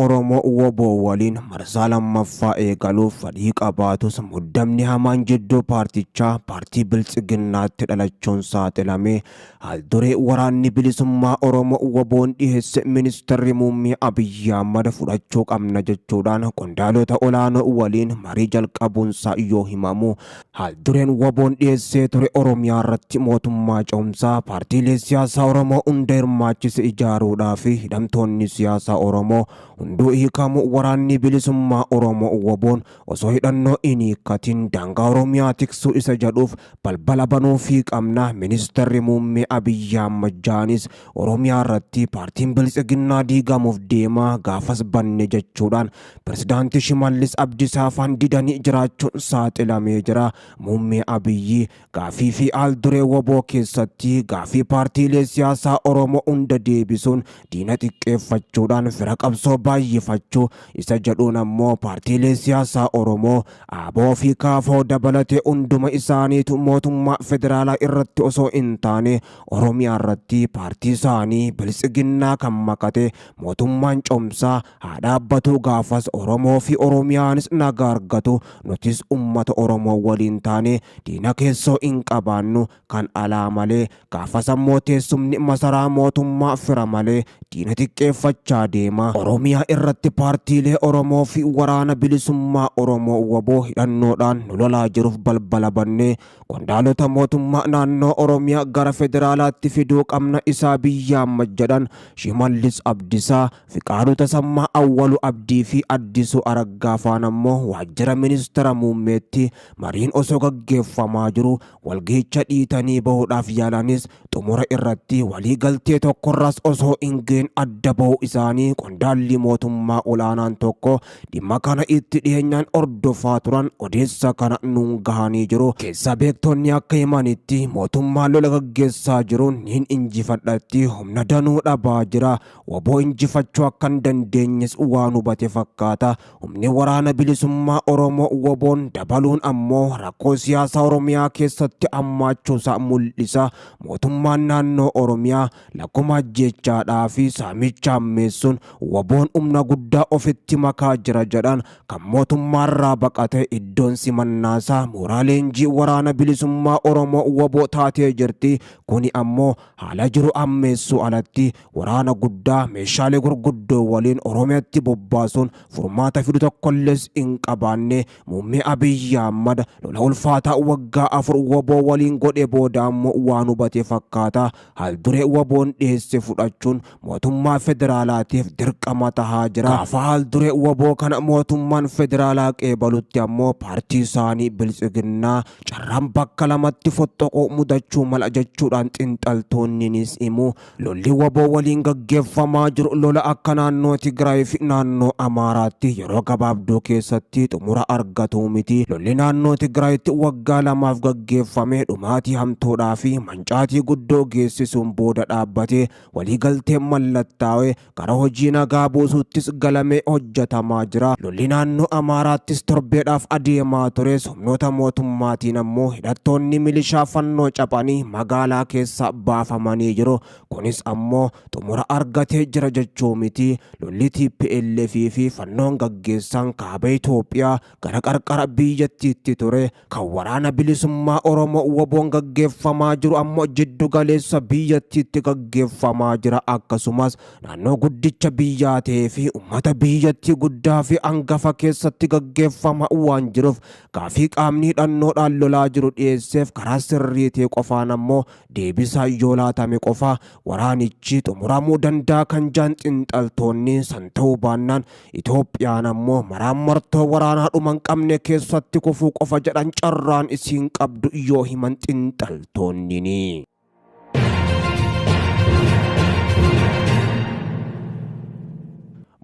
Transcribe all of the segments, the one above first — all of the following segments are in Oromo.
Oromoo WBO waliin marsaa lammaffaa eegaluuf fedhii qabaatus muddamni hamaan jidduu paartichaa paartii Biltsiginnaatti dhalachuun saaxilame. Haalduree waraanni bilisummaa Oromoo WBOn dhiheesse ministeerri muummee Abiyyi Ahmad fudhachuu qabna jechuudhaan qondaalota olaanoo waliin marii jalqabuunsaa yoo himamu, haaldureen WBOn dhiheessee ture Oromiyaa irratti mootummaa ce'umsaa paartiilee siyaasaa Oromoo hunda hirmaachise ijaaruudhaa fi hidhamtoonni siyaasaa Oromoo hunduu hiikamu, waraanni bilisummaa Oromoo WBOn osoo hidhannoo hin hiikkatin daangaa Oromiyaa tiksuu isa jedhuuf balbala banuufii qabna. Ministeerri muummee Abiyyi Ahmad jaanis Oromiyaa irratti paartiin Biltsiginnaa diigamuuf deema, gaafas banne jechuudhaan pirezidaantii Shimallis Abdiisaa faan didanii jiraachuun saaxilamee jira. Muummee Abiyyi gaafii fi haalduree WBO keessatti gaafii paartiilee siyaasaa Oromoo hunda deebisuun diina xiqqeeffachuudhaan fira qabsoo baay'ifachuu isa jedhuun ammoo paartiilee siyaasaa Oromoo ABO fi KFO dabalatee hunduma isaaniitu mootummaa federaalaa irratti osoo hin taane Oromiyaa irratti paartii isaanii Biltsiginnaa kan makate mootummaan ce'umsaa haa dhaabbatu, gaafas Oromoo fi Oromiyaanis nagaa argatu, nutis ummata Oromoo waliin taane diina keessoo hin qabaannu kan alaa malee, gaafas ammoo teessumni masaraa mootummaa fira malee diina xiqqeeffachaa deema. Oromiyaa irratti paartiilee Oromoo fi waraana bilisummaa Oromoo WBO hidhannoodhaan nu lolaa jiruuf balbala bannee qondaalota mootummaa naannoo Oromiyaa gara federaalaatti fiduu qabna isaa biyya amma jedhan Shimallis Abdiisaa, Fiqaaduu Tasammaa, Awwalu Abdii fi Addisuu Araggaa faan ammoo waajjira ministeera muummeetti mariin osoo gaggeeffamaa jiru walgahicha dhiitanii bahuudhaaf yaalanis xumura irratti walii galtee tokkorraas osoo hin gahin adda bahuu isaanii qondaalli mootummaa olaanaan tokko dhimma kana itti dhiyeenyaan hordofaa turan odeessa kana nuun gahanii jiru. Keessa beektonni akka himanitti mootummaan lola gaggeessaa jiruun niin injifadhatti humna danuu dhabaa jira. WBO injifachuu akka hin dandeenyes waan hubate fakkaata. Humni waraana bilisummaa Oromoo WBOn dabaluun ammoo rakkoo siyaasaa Oromiyaa keessatti hammaachuusaa mul'isa. Mootummaan naannoo Oromiyaa lakkuma ajjeechaadhaa fi saamicha hammeessuun WBOn humna guddaa ofitti makaa jira jedhan kan mootummaarraa baqate iddoon simannaasaa mooraa leenjii waraana bilisummaa Oromoo WBO taatee jirti. Kuni ammoo haala jiru hammeessuu alatti waraana guddaa meeshaalee gurguddoo waliin Oromiyaatti bobbaasuun furmaata fidu tokkollees hin qabaanne. Muummee Abiyyi Ahmad lola ulfaataa waggaa 4 WBO waliin godhe booda ammoo waan hubate fakkaata. Haalduree WBOn dhiyeesse fudhachuun mootummaa federaalaatiif dirqama tahaa jira. Gaafa haalduree WBO kana mootummaan federaalaa qeebalutti ammoo paartii isaanii Biltsiginnaa carraan bakka lamatti fottoquu mudachuu mala jechuudhaan xiinxaltoonninis himu. Lolli WBO waliin gaggeeffamaa jiru lola akka naannoo Tigraay fi naannoo Amaaraatti yeroo gabaabduu keessatti xumura argatu miti. Lolli naannoo Tigraayitti waggaa 2 gaggeeffame dhumaatii hamtuudhaa fi mancaatii guddoo geessisuun booda dhaabbate waliigaltee mallattaa'e gara hojii nagaa buusuuttis galamee hojjetamaa jira. Lolli naannoo Amaaraattis torbeedhaaf adeemaa tures humnoota mootummaatiin ammoo hidhattoonni milishaa fannoo caphanii magaalaa keessa baafamanii jiru. Kunis ammoo xumura argatee jira jechuu miti. Lolli TPLF fi fannoon gaggeessan kaaba Itoophiyaa gara qarqara biyyattiitti ture. Kan waraana bilisummaa Oromoo WBOn gaggeeffamaa jiru ammoo jiddu galeessa biyyattiitti gaggeeffamaa jira. Akkasumas naannoo guddicha biyyaa ta'ee fi uummata biyyattii guddaa fi hangafa keessatti gaggeeffamaa waan jiruuf gaafii qaamni hidhannoodhaan lolaa jiru dhiyeesseef karaa sirrii ta'e qofaan ammoo deebisaa yoo laatame qofa waraanichi xumuramuu danda'a kan jaan xiinxaltoonni san ta'uu baannaan Itoophiyaan ammoo maraan martoo waraanaa dhuma hin qabne keessatti kufuu qofa jedhan carraan isiin qabdu yoo himan xiinxaltoonni.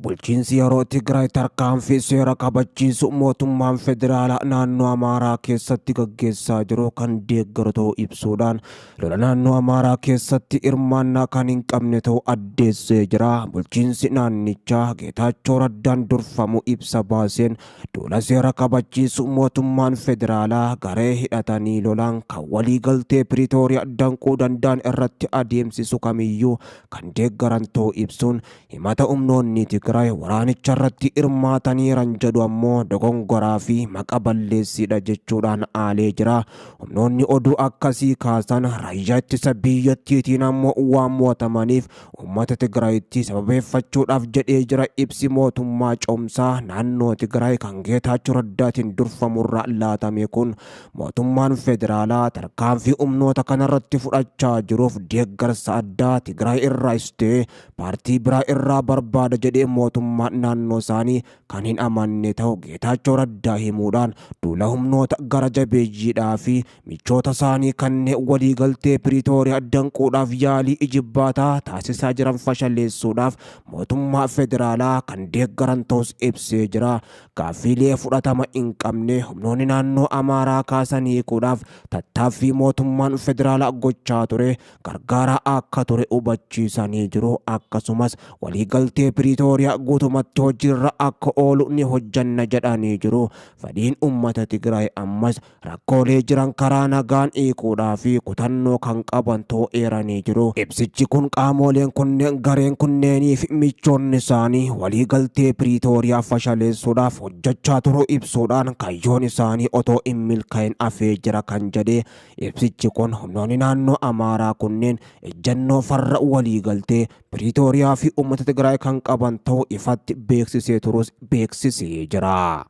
Bulchiinsi yeroo Tigraay tarkaanfii seera kabachiisu mootummaan federaalaa naannoo Amaaraa keessatti gaggeessaa jiru kan deeggaru ta'uu ibsuudhaan lola naannoo Amaaraa keessatti hirmaannaa kan hin qabne ta'uu addeessee jira. Bulchiinsi naannichaa Geetaachoo Raddaan durfamu ibsa baaseen duula seera kabachiisu mootummaan federaalaa garee hidhatanii lolaan kan waliigaltee Piriitooriyaa danquu danda'an irratti adeemsisu kamiyyuu kan deeggaran ta'uu ibsuun himata humnoonni Tigraay Tigraay waraanicha irratti hirmaataniiran jedhu ammoo dogongoraa fi maqa balleessiidha jechuudhaan aalee jira. Humnoonni oduu akkasii kaasan raayyaa ittisa biyyattiitiin ammoo waan mo'atamaniif uummata Tigraayitti sababeeffachuudhaaf jedhee jira ibsi mootummaa ce'umsaa naannoo Tigraay kan Geetaachoo Raddaatiin durfamurraa laatame kun. Mootummaan federaalaa tarkaanfii humnoota kanarratti fudhachaa jiruuf deeggarsa addaa Tigraay irraas ta'e paartii biraa irraa barbaada jedhee mootummaan naannoo isaanii kan hin amanne ta'u Geetaachoo Raddaa himuudhaan duula humnoota gara jabeeyyiidhaa fi michoota isaanii kanneen waliigaltee Piriitooriyaa danquudhaaf yaalii ijibbaataa taasisaa jiran fashaleessuudhaaf mootummaa federaalaa kan deeggaran ta'us ibsee jira. Gaaffiilee fudhatama hin qabne humnoonni naannoo Amaaraa kaasan hiikuudhaaf tattaaffii mootummaan federaalaa gochaa ture gargaaraa akka ture hubachiisanii jiru. Akkasumas waliigaltee Piriitooriyaa guutumatti hojiirra akka oolu ni hojjanna jedhanii jiru. Fedhiin uummata Tigraay ammas rakkoolee jiran karaa nagaan hiikuudhaa fi kutannoo kan qaban ta'uu eeranii jiru. Ibsichi kun qaamoleen kunneen gareen kunneenii fi michoonni isaanii waliigaltee Piriitooriyaa fashaleessuudhaaf hojjechaa turuu ibsuudhaan kaayyoon isaanii otoo hin milkaa'in hafee jira kan jedhe ibsichi kun humnoonni naannoo Amaaraa kunneen ejjennoo farra waliigaltee Piriitooriyaa fi uummata Tigraay kan qaban ta'uu ifatti beeksisee turus beeksisee jira.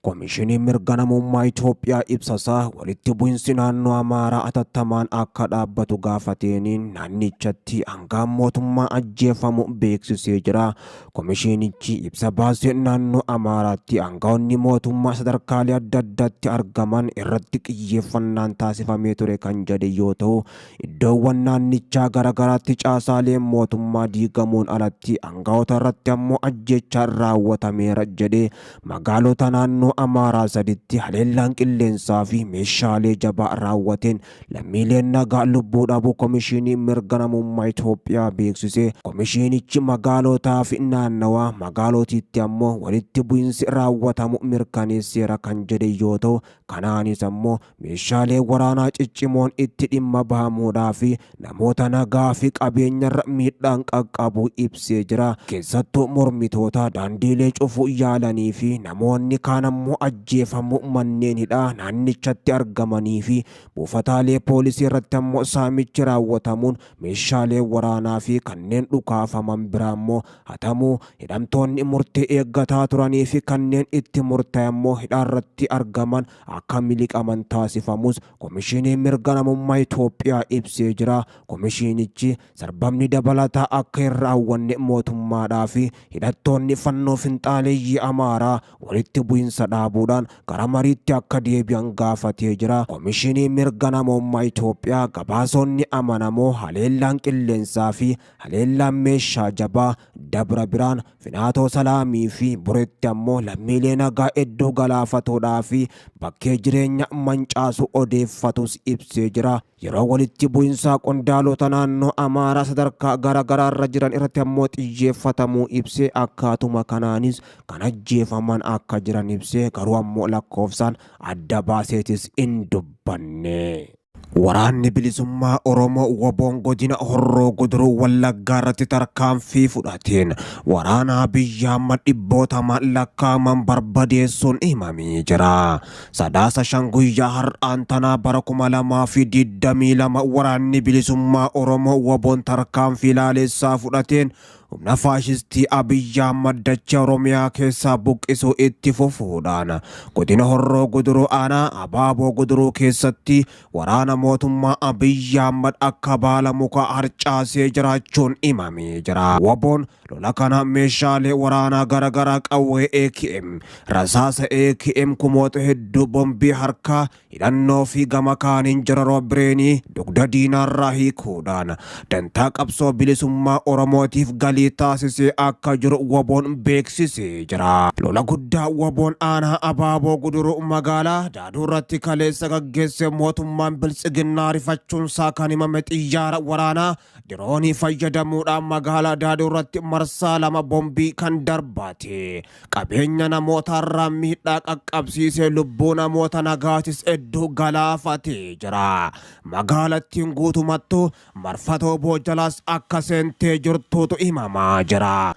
Koomishiniin mirga namummaa Itoophiyaa ibsasaa walitti bu'insi naannoo Amaaraa atattamaan akka dhaabbatu gaafateeniin naannichatti hangaan mootummaa ajjeefamu beeksisee jira. Koomishinichi ibsa baasee naannoo Amaaraatti aangaa'onni mootummaa sadarkaalee adda addaatti argaman irratti xiyyeeffannaan taasifamee ture kan jedhe yoo ta'u, iddoowwan naannichaa garaagaraatti caasaaleen mootummaa diigamuun alatti aangaa'ota irratti ammoo ajjeechaan raawwatameera jedhe. Magaalota naannoo Amaaraa saditti haleellaan qilleensaa fi meeshaalee jabaa raawwateen lammiileen nagaa lubbuu dhabuu Komishinii mirga namummaa Itoophiyaa beeksise. Komishinichi magaalotaa fi naannawaa magaalotiitti ammoo walitti bu'insi raawwatamu mirkaneesseera kan jedhe yoo ta'u, kanaanis ammoo meeshaalee waraanaa ciccimoon itti dhimma bahamuudhaa fi namoota nagaa fi qabeenyarra miidhaan qaqqabu ibsee jira. Keessattuu mormitoota daandiilee cufuu yaalanii fi namoonni kaan ammoo ajjeefamuu manneen hidhaa naannichatti argamanii fi buufataalee poolisii irratti ammoo saamichi raawwatamuun meeshaalee waraanaa fi kanneen dhukaafaman biraa ammoo hatamuu, hidhamtoonni murtee eeggataa turanii fi kanneen itti murtaa'e ammoo hidhaarratti argaman akka miliqaman taasifamus Komishinii mirga namummaa Itoophiyaa ibsee jira. Komishinichi sarbamni dabalataa akka hin raawwanne mootummaadhaa fi hidhattoonni fannoo finxaaleeyyii Amaaraa walitti bu'insa dhaabuudhaan gara mariitti akka deebi'an gaafatee jira. Komishinii mirga namummaa Itoophiyaa gabaasonni amanamoo haleellaan qilleensaa fi haleellaan meeshaa jabaa Dabra Biraan, Finaatoo Salaamii fi Bureetti ammoo lammiilee nagaa hedduu galaafatuudhaa fi bakkee jireenya mancaasu odeeffatus ibsee jira. Yeroo walitti bu'insaa qondaalota naannoo Amaaraa sadarkaa garaagaraarra jiran irratti ammoo xiyyeeffatamuu ibsee, akkaatuma kanaanis kan ajjeefaman akka jiran ibsee, garuu ammoo lakkoofsaan adda baaseetis hin dubbanne. Waraanni bilisummaa Oromoo Waboon godina Horroo Guduruu Wallaggaa irratti tarkaanfii fudhateen waraana Abiyyi Ahmad dhibbootamaan lakkaa'aman barbadeessuun himamee jira. Sadaasa 5 guyyaa har'aan tanaa bara 2022 waraanni bilisummaa Oromoo Waboon tarkaanfii laalessaa fudhateen humna faashistii Abiyyi Ahmad dachee Oromiyaa keessaa buqqisuu itti fufuudhaan godina Horroo Guduruu aanaa Abaaboo Guduruu keessatti waraana mootummaa Abiyyi Ahmad akka baala muka harcaasee jiraachuun himamee jira. Waboon lola kana meeshaalee waraanaa garaagaraa qawwee AKM, rasaasa AKM kumoota hedduu, bombii harkaa, hidhannoo fi gama kaaniin jararoo bireenii dugda diinaarraa hiikuudhaan dantaa qabsoo bilisummaa Oromootiif galii sochii taasisee akka jiru WBOn beeksisee jira. Lola guddaa WBOn aanaa Abaaboo Guduruu magaalaa Daaduu irratti kaleessa gaggeesse mootummaan Biltsiginnaa rifachuunsaa kan himame xiyyaara waraanaa diroonii fayyadamuudhaan magaalaa Daaduu irratti marsaa 2 bombii kan darbaate. Qabeenya namootaarraa miidhaa qaqqabsiisee lubbuu namoota nagaatis hedduu galaafatee jira. Magaalattiin guutumattuu marfata oboo jalaas akka seentee jirtuutu himamaa jira.